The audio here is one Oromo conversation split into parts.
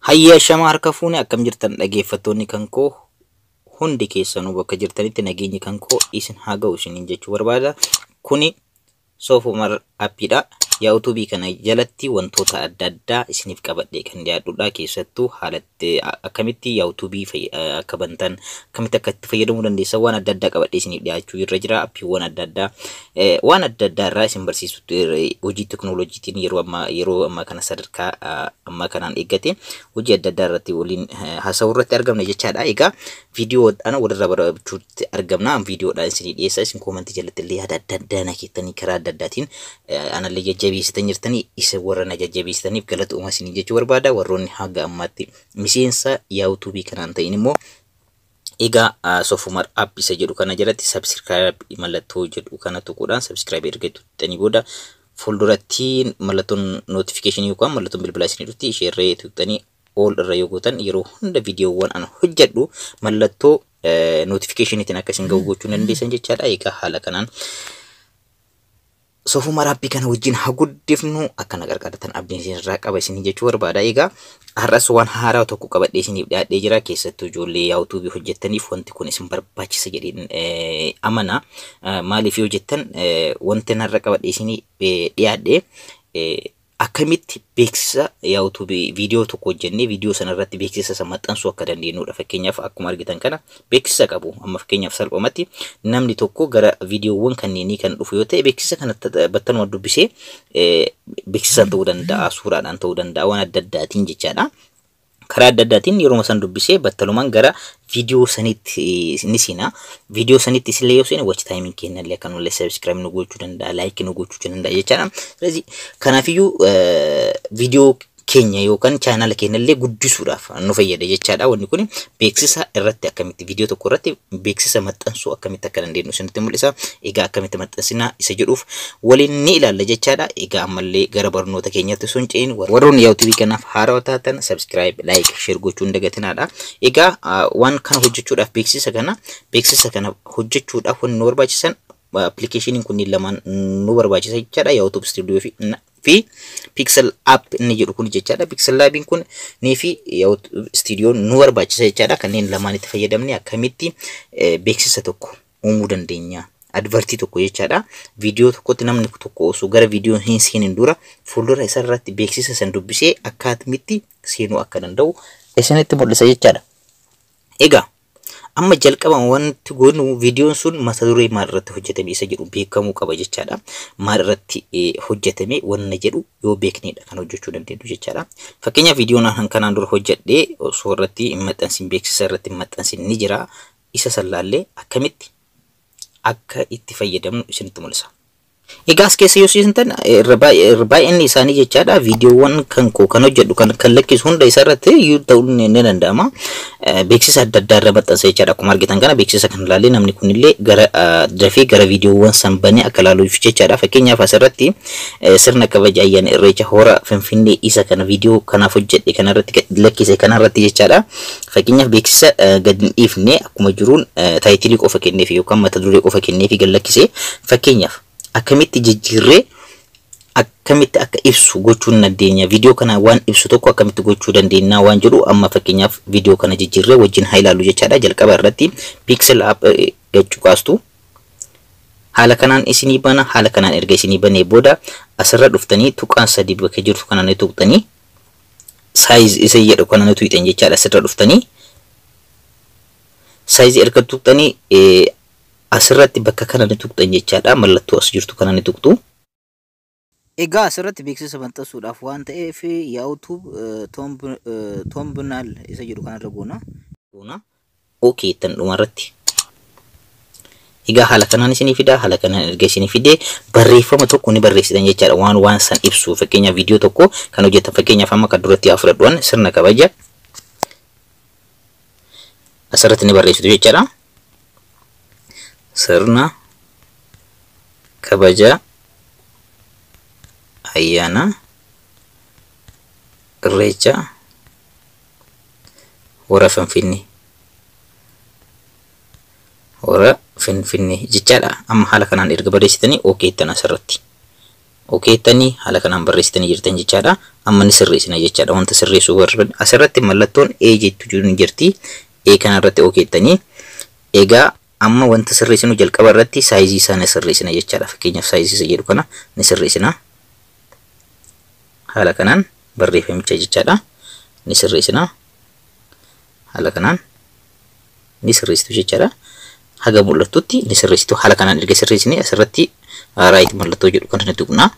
Hayya, shama harka fuune, akkam jirtan dhaggeeffattoonni kan koo hundi keessanuu? Bakka jirtanitti nageenyi kan koo isin haa ga'u isiniin jechuu barbaada. Kuni Soofumar appiidha. YouTube kana jalatti wantoota adda addaa isiniif qabadhee kan dhiyaadhudha. Keessattuu haalatti akkamitti YouTube akka bantan, akkamitti akka itti fayyadamuu dandeessan waan adda addaa qabadhee isiniif dhiyaachuu irra jira. Appiiwwan adda addaa waan adda addaa irraa isin barsiisutti, hojii teknooloojiitiin yeroo ammaa kana sadarkaa ammaa kanaan eeggate hojii adda addaa irratti waliin haasa'uu irratti argamna jechaadha. Egaa viidiyoodhaan walirraa barachuutti argamna. Viidiyoodhaan isinii dhiyeessa. Isin koomantii jalatti illee yaada adda addaa na keettanii karaa adda addaatiin anallee jajjabeessitan jirtanii, isa warra na jajjabeessitaniif galatooma isinii jechuu barbaada. Warroonni haga ammaatti miseensa YouTube kanaan ta'in immoo, egaa Soofumar app isa jedhu kana jalatti subscribe mallattoo jedhu kana tuquudhaan subscribe erga tuqxanii booda, fuulduratti mallattoon notification yookaan mallattoon bilbilaa isinii dhufti. Isheerree tuqxanii all irra yoo gootan, yeroo hunda viidiyoowwan an hojjedhu mallattoo notificationiitiin akka isin ga'u gochuu dandeessan jechaadha. Egaa haala kanaan Soofumar appii kana wajjin haa guddifnu, akkana qarqaratan abdiin isinirraa qaba isinii jechuu barbaada. Egaa har'as waan haaraa tokko qabadhee isiniif dhiyaadhee jira. Keessattuu ijoollee YouTube hojjettaniif wanti kun isin barbaachisa jedheen amana. Maaliif yoo jettan, wanti har'a qabadhee isinii dhiyaadhe akkamitti beeksisa YouTube viidiyoo tokko hojjennee viidiyoo sana irratti beeksisa isa maxxansuu akka dandeenyudha. Fakkeenyaaf akkuma argitan kana beeksisa qabu. Amma fakkeenyaaf salphumatti namni tokko gara viidiyoowwan kanneenii kan dhufu yoo ta'e, beeksisa kana battaluma dubbisee, beeksisaan ta'uu danda'a, suuraadhaan ta'uu danda'a, waan adda addaatiin jechaadha. Karaa adda addaatiin yeroo san dubbisee battalumaan gara viidiyoo sanitti ni seena. Viidiyoo sanitti illee yoo seene, watch timeiin kennallee akkanumallee subscribe nu gochuu danda'a, like nu gochuu danda'a jechaadha. ስለዚህ kanaafiyyuu viidiyoo keenya yookaan chaanala keenyallee guddisuudhaaf nu fayyada jechaadha. Wanni kun beeksisa irratti akkamitti viidiyoo tokko irratti beeksisa maxxansuu akkamitti akka dandeenyu isinitti mul'isa. Egaa akkamitti maxxansinaa isa jedhuuf waliin ni ilaalla jechaadha. Egaa ammallee gara barnoota keenyatti osoo hin ce'in, warroonni YouTube kanaaf haarawaa taatan subscribe, like, share gochuu hin dagatinaadha. Egaa waan kana hojjechuudhaaf, beeksisa kana hojjechuudhaaf wanni nu barbaachisan appilikeeshiniin kunniin lamaan nu barbaachisa jechaadha. YouTube Studio fi Pixel App inni jedhu kun jechaadha. Pixel Labiin kun nii fi YouTube Studio nu barbaachisa jechaadha. Kanneen lamaan itti fayyadamne akkamitti beeksisa tokko uumuu dandeenya? Advertii tokko jechaadha. Viidiyoo tokkotti namni tokko osoo gara viidiyoo hin seenin dura fuuldura isa irratti beeksisa san dubbisee akkaatamitti seenuu akka danda'u isinitti mul'isa jechaadha. Egaa amma jalqaba wanti goonu viidiyoon sun mata duree maal irratti hojjetame isa jedhu beekamuu qaba jechaadha. Maal irratti hojjetame wanna jedhu yoo beeknedha kan hojjechuu dandeenyu jechaadha. Fakkeenyaaf viidiyoon kanaan dura hojjedhee osoo irratti hin maxxansin, beeksisa irratti hin maxxansin ni jira. Isa sallaallee akkamitti akka itti fayyadamnu isinitti mul'isa. Egaa as keessa yoo seentan, irra baay'inni isaanii jechaadha viidiyoowwan kan koo kan hojjedhu kan lakkisu hunda isaa irratti iyyuu ta'uu ni danda'ama. Beeksisa adda addaa irra maxxansa jechaadha. Akkuma argitan kana beeksisa kan ilaalee namni kunillee gara dafee gara viidiyoowwan san banee akka ilaaluuf jechaadha. Fakkeenyaaf asirratti sirna kabaja ayyaana Irreecha hora Finfinnee isa kana viidiyoo kanaaf hojjedhe kanarratti lakkise kanarratti jechaadha. Fakkeenyaaf beeksisa gadi hin dhiifne, akkuma jiruun title qofa kenneef yookaan mata duree qofa kenneef gad lakkise. Fakkeenyaaf akkamitti jijjiirree akkamitti akka ibsu gochuu dandeenya? Viidiyoo kana waan ibsu tokko akkamitti gochuu dandeenya waan jedhu amma fakkeenyaaf viidiyoo kana jijjiirree wajjin haa ilaallu jechaadha. Jalqaba irratti Pixel app gachuu kaastu. Haala kanaan isinii bana. Haala kanaan erga isinii banee booda, asirra dhuftanii tuqaan sadii bakka jirtu kana ni tuqxanii, size isa jedhu kana ni tuqxan jechaadha. Asirra dhuftanii size erga tuqxanii, asirratti bakka kana ni tuqxan jechaadha. Mallattoo as jirtu kana ni tuqxu. Egaa asirratti beeksisa maxxansuudhaaf waan ta'eef, YouTube thumbnail isa jedhu kanarra goona. Goona. Okay tan dhumarratti. Egaa haala kanaan isinii fida. Haala kanaan erga isinii fidee, barreeffama tokko ni barreessitan jechaadha. Waan san ibsu, fakkeenyaaf viidiyoo tokko kan hojjetan, fakkeenyaaf amma kan duratti haa fudhadhuan, sirna kabaja asirratti ni barreessitu jechaadha. Sirna kabaja ayyaana Irreecha hora Finfinnee. Hora Finfinnee jechaadha. Amma haala kanaan erga barreessitanii okay jettan asirratti. Okay jettanii haala kanaan barreessitanii jirtan jechaadha. Amma ni sirreessina jechaadha. Wanta sirreessuu barbaadne asirratti mallattoon A jettu jiru ni jirti. A kanarratti okay jettanii egaa amma wanta sirreessinu jalqaba irratti saayizii isaa ni sirreessina jechaadha. Fakkeenyaaf saayizii isa jedhu kana ni sirreessina. Haala kanaan barreeffamicha jechaadha. Ni sirreessina. Haala kanaan ni sirreessitu jechaadha. Haga mul'atutti ni sirreessitu. Haala kanaan erga sirreessine asirratti right mallattoo jedhu kana ni tuqna.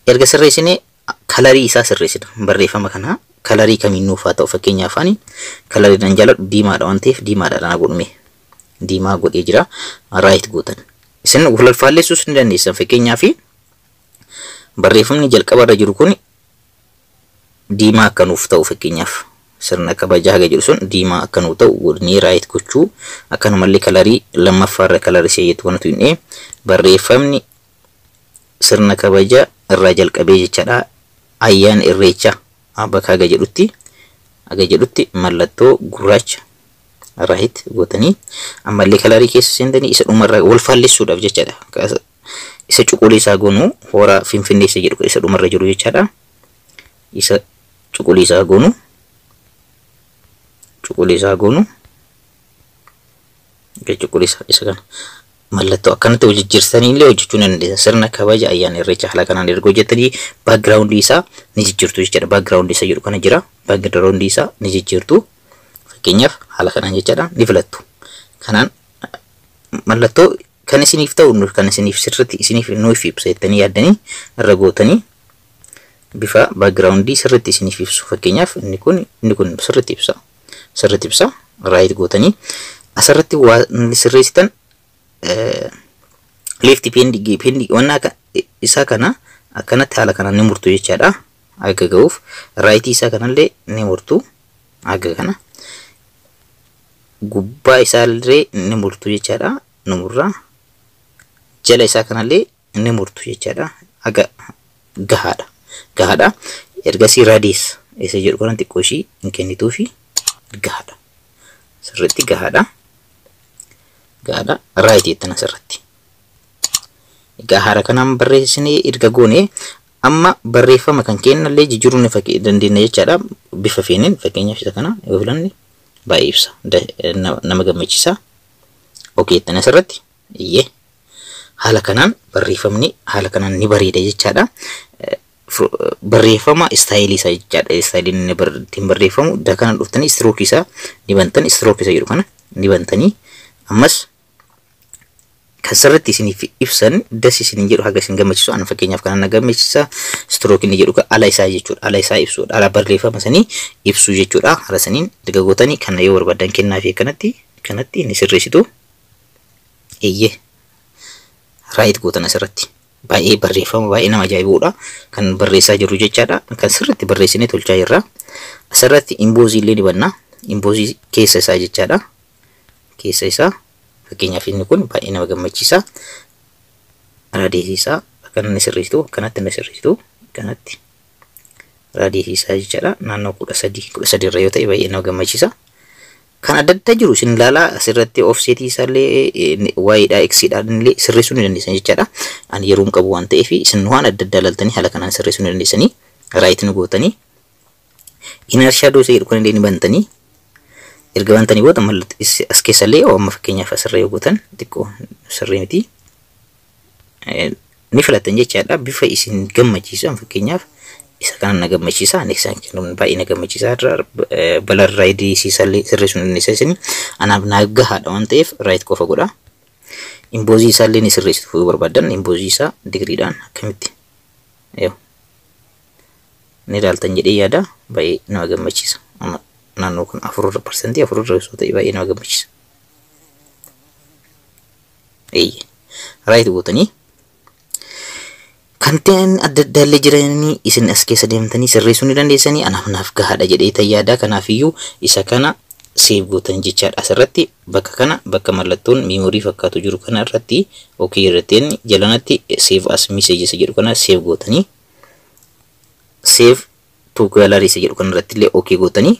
Erga sirreessine kalarii isaa sirreessina. Barreeffama kana kalarii kamiin nuuf haa ta'u, fakkeenyaaf ani kalarii nan jaaladhu diimaadha waan ta'eef diimaadha na godhume. Diimaa godhee jira. Right gootan. Isin wal faalleessuus ni dandeessan. Fakkeenyaaf barreeffamni jalqaba irra jiru kun diimaa akka nuuf ta'u, fakkeenyaaf sirna kabajaa haga jedhu sun diimaa akka nuuf ta'u godhanii right gochuu, akkanumallee kalarii lammaffaa irra kalarii ishee jettu kanatu hin barreeffamni sirna kabajaa irraa jalqabee jechaadha. Ayyaana irreechaa bakka haga jedhutti mallattoo gurraacha right gootanii ammallee kalarii keessa seentanii isa dhumarraa wal faalleessuudhaaf jechaadha. Isa cuquliisaa goonuu, hora Finfinnee isa jedhu isa dhumarra jiru jechaadha. Isa cuquliisaa goonuu, cuquliisaa goonuu, cuquliisa isa kana mallattoo akkanatti hojjechisiisanii illee hojjechuu ni dandeessa. Sirna kabaja ayyaana irreechaa haala kanaan erga hojjetanii backgroundii isaa ni jijjiirtu jechaadha. Backgroundii isa jedhu kana jira. Backgroundii isaa ni jijjiirtu. Fakkeenyaaf haala kanaan jechaadha ni filattu. Kanaan mallattoo kan isiniif ta'u, kan isiniif sirriitti isiniif nuuf ibsa jettanii yaaddanii irra gootanii bifa backgroundii sirriitti isiniif ibsu. Fakkeenyaaf inni kun sirriitti ibsa. Sirriitti ibsa. Right gootanii asirratti waan sirreessitan left padding wanna isaa kana akkanatti haala kanaan ni murtu jechaadha. Akka ga'uuf rightii isaa kanallee ni murtu, akka kana gubbaa isaallee ni murtu jechaadha. Ni murra, jala isaa kanallee ni murtu jechaadha. Aga gahaadha. Gahaadha. Ergasii radius isa jedhu kana xiqqoo ishii hin kennituufi, gahaadha. Sirriitti gahaadha. Gahaadha. Right jettan asirratti. Egaa haala kanaan barreessinee erga goone amma barreeffama kan kennallee jijjiiruu ni dandeenya jechaadha. Bifa feeniin, fakkeenyaaf isa kana yoo filanne baay'ee ibsa. Nama gammachiisa. Okay jettan asirratti. Iyyee. Haala kanaan barreeffamni haala kanaan ni bareeda jechaadha. Barreeffama styleii isaa jechaadha. Styleiin inni ittiin barreeffamu iddoo kana dhuftanii strokeii isaa ni bantan, strokeii isa jedhu kana ni bantanii ammas kan sirriitti isiniif ibsan das isiniin jedhu haga isin gammachiisu. Ana fakkeenyaaf kana na gammachiisa, strokeii inni jedhu ala isaa jechuudha. Ala isaa ibsuudha. Ala barreeffama sanii ibsuu jechuudha. Haala saniin erga gootanii kana yoo barbaadan kennaa fi kanatti ni sirreessitu. Eeyyee. Right gootan asirratti. Baay'ee barreeffama baay'ee nama ajaa'ibudha. Kan barreessaa jirru jechaadha. Kan sirriitti barreessinee tolchaa jirra. Asirratti embossii illee ni banna. Embossii keessa isaa jechaadha. Keessa isaa fakkeenyaaf inni kun baay'ee nama gammachiisa. Radiusii isaa akkana ni sirreessitu, akkanatti ni sirreessitu, akkanatti radiusii isaa jechaadha. Naannoo 13, 13 irra yoo ta'e baay'ee nama gammachiisa. Kan adda addaa jiru isin ilaalaa, asirratti offsetii isaallee Y'dhaa X'dhaan illee sirreessuu ni dandeessan jechaadha. Ani yeroo hin qabu waan ta'eef isin waan adda addaa ilaaltanii haala kanaan sirreessuu ni dandeessanii, right nu gootanii inner shadow isa jedhu kan illee ni bantanii. Erga bantanii booda mallattoo as keessallee amma fakkeenyaaf asirra yoo gootan xiqqoo sirrii miti, ni filattan jechaadha. Bifa isin gammachiisu, fakkeenyaaf isa kana na gammachiisa, ani isaan kennuun baay'ee na gammachiisa. Blur radiusii isaallee sirreessuu ni dandeessa. Isin anaaf naa gahaadha waan ta'eef right qofa godha. Embossii isaallee ni sirreessitu yoo barbaadan, embossii isaa digriidhaan akkamitti yoo ni ilaaltan jedhee yaada, baay'ee nama gammachiisa. Amma naannoo kun 4 irra, 4% irra osoo ta'e baay'ee nama gammachiisa. Eeyye. Right gootanii kan ta'an adda addaa illee jiranii isin as keessa deemtanii sirreessuu ni dandeessanii. Anaaf naaf gahaadha jedhee tayyaada. Kanaafiyyuu isa kana save gootan jechaadha. Asirratti bakka kana, bakka mallattoon memory fakkaatu jiru kana irratti okay irratti jalanatti save as message isa jedhu kana save gootanii, save to gallery isa jedhu kana irratti illee okay gootanii,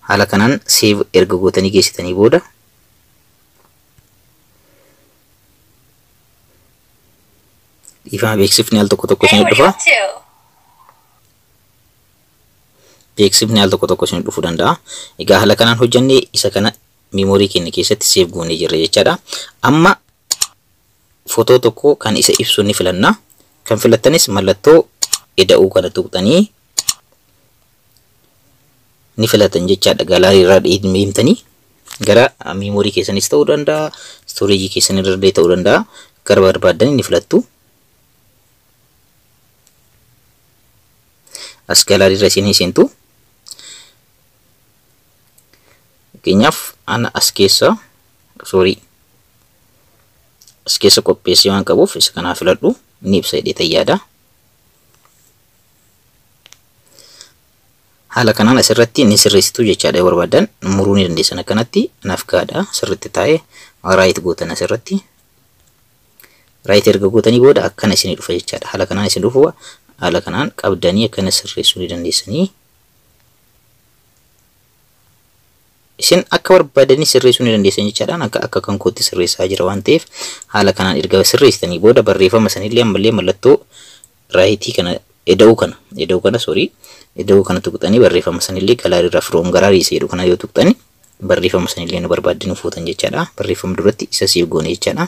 haala kanaan save erga gootanii geessitanii booda Dhiifama, beeksifni al tokko tokko Hey, isin what are you dhufa. up to? Beeksifni al tokko tokko isin dhufuu danda'a. Egaa haala kanaan hojjannee isa kana memory keenya keessatti save goonee jirra jechaadha. Amma footoo tokko kan isa ibsu ni filanna. Kan filattanis mallattoo ida'uu kana tuqxanii ni filatan jechaadha. Gallery irraa deemtanii gara memory keessanis ta'uu danda'a, storage keessan irra ta'uu danda'a. Gara barbaaddanii ni filattu. As gallery irra isin seentu. Fakkeenyaaf ana as keessa, sorry, as keessa qopheessee waan qabuuf isa kanaa filadhu, ni ibsa jedhee tayyaada. Haala kanaan asirratti ni sirreessitu jechaadha. Yoo barbaadan muruu ni dandeessan, akkanatti naaf gaadha sirriitti taa'ee right gootan asirratti. Right erga gootanii booda akkana isinii dhufa jechaadha. Haala kanaan isin dhufu, haala kanaan qabdanii akkana sirreessuu ni dandeessanii. Isin akka barbaadanii sirreessuu ni dandeessan jechaadha. Akka kan kootti sirreessaa jira waan ta'eef, haala kanaan erga sirreessitanii booda barreeffama sanillee ammallee mallattoo right kana ida'uu kana, sorry, ida'uu kana tuqxanii barreeffama sanillee gallery irraa from gallery isa jedhu kana yoo tuqxani barreeffama sanillee nu barbaaddanii fuutan jechaadha. Barreeffama duratti isa save goone jechaadha.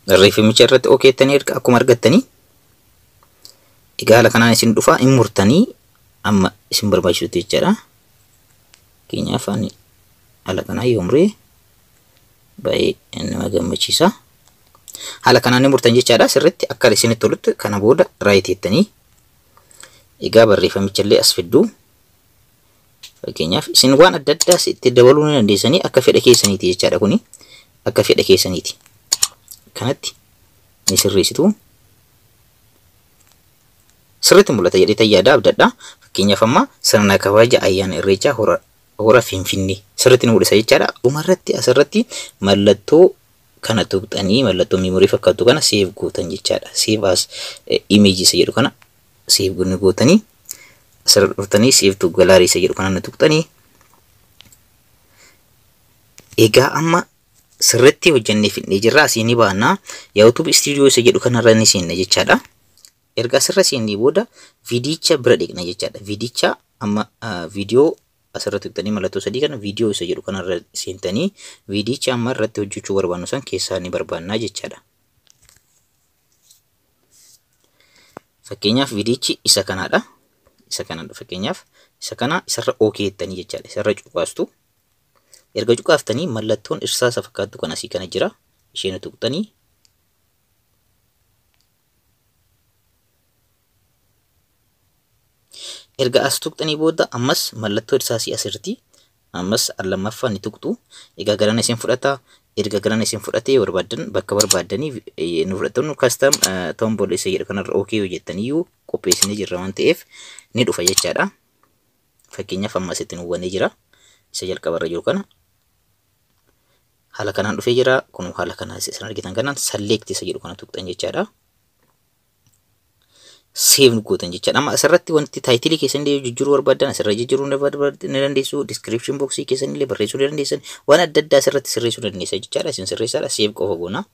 Barreeffamicha irratti okay jettanii erga akkuma argattanii, egaa haala kanaan isin dhufa, hin murtanii amma isin barbaachisutti jechaadha. Fakkeenyaaf ani haala kanaa yoo muree baay'ee nama gammachiisa. Haala kanaan ni murtan jechaadha, sirriitti akka isinitti tolutti. Kana booda right jettanii egaa barreeffamicha illee as fidduu. Fakkeenyaaf isin waan adda addaas itti dabaluu ni dandeessanii, akka fedha keessaniiti jechaadha, kuni akka fedha keessaniiti. Kanatti ni sirreessitu. Sirriitti mul'ata jedhee tayyaada abdadha. Fakkeenyaaf amma sirna kabaja ayyaana Irreechaa hora Finfinnee sirriitti ni mul'isa jechaadha. Dhumarratti asirratti mallattoo kana tuqxanii mallattoo memory fakkaatu kana save gootan jechaadha. Save as image isa jedhu kana save ni gootanii, asirra dhuftanii save to gallery isa jedhu kana ni tuqxanii. Egaa amma sirriitti hojjannee fidnee jirra, asii ni baana. YouTube Studio isa jedhu kanarra ni seenna jechaadha. Erga asirra seennee booda viidicha bira dhiqna jechaadha. Viidicha amma viidiyoo asirratti tuqxanii mallattoo sadii kana viidiyoo isa jedhu kanarra seentanii viidicha amma irratti hojjechuu barbaannu san keessaa ni barbaannaa jechaadha. Fakkeenyaaf viidichi isa kanaadha. Isa kanadha, fakkeenyaaf isa kana isarra okay jettanii jechaadha. Isarra cuqaastu. Erga cuqaaftanii mallattoon irsaasa fakkaattu kan asii kana jira. Isheen tuqxanii erga as tuqxanii booda ammas mallattoo irsaasii asirratti ammas lammaffaa ni tuqxu. Egaa garana isin fudhata. Erga garana isin fudhatee barbaadan bakka barbaaddanii nu fudhatanu, custom thumbnail isa jedhu kanarra okay yoo jettaniyyuu qopheessinee jirra waan ta'eef ni dhufa jechaadha. Fakkeenyaaf amma asitti nu hubannee jira. Isa jalqabarra jiru kana haala kanaan dhufee jira. Kun haala kanaan isin argitan kanaan select isa jedhu kana tuqxan jechaadha. Save gootan jechaadha. Amma asirratti wanti title keessan illee jijjiiruu barbaadan asirra jijjiiruu ni dandeessu. Description box keessan illee barreessuu ni dandeessan. Waan adda addaa asirratti sirreessuu ni dandeessan jechaadha. Isin sirreessaadha. Save qofa goona.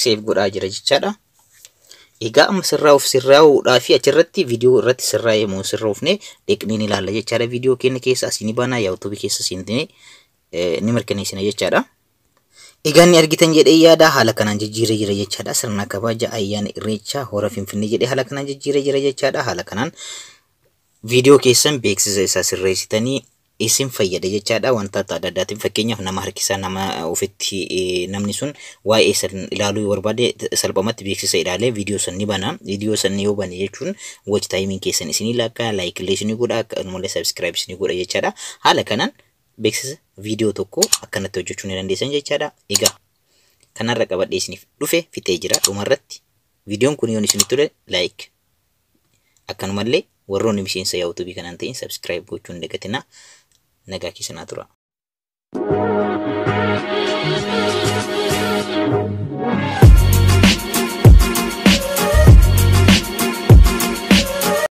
Save godhaa jira jechaadha. Egaa amma sirraa'uuf sirraa'uudhaa fi achirratti viidiyoo irratti sirraa'ee moo sirraa'uufne dhiqnee ni ilaalla jechaadha. Viidiyoo keenya keessa asii ni baanaa, YouTube keessa seentee ni mirkaneessina jechaadha. Egaa inni argitan jedhee yaada, haala kanaan jijjiiree jira jechaadha. Sirna kabaja ayyaana Irreechaa hora Finfinnee jedhee haala kanaan jijjiiree jira jechaadha. Haala kanaan viidiyoo keessan beeksisa isaa sirreessitanii isin fayyada jechaadha. Wanta adda addaatiin, fakkeenyaaf nama harkisaa, nama ofitti namni sun waa'ee san ilaaluu yoo barbaade salphumatti beeksisa ilaalee viidiyoo san ni bana. Viidiyoo san yoo bane jechuun watch timeiin keessan isinii lakkaa, like illee isinii godha, akkanumallee subscribe isinii godha jechaadha. Haala kanaan beeksisa viidiyoo tokko akkanatti hojjechuu ni dandeessan jechaadha. Egaa kanarra qabadhee isiniif dhufe fixee jira. Dhumarratti viidiyoon kun yoo isinitti tole like, akkanumallee warroonni miseensa YouTube kanaan ta'in subscribe gochuun hin dagatinaa. Nagaa keessanaa tura.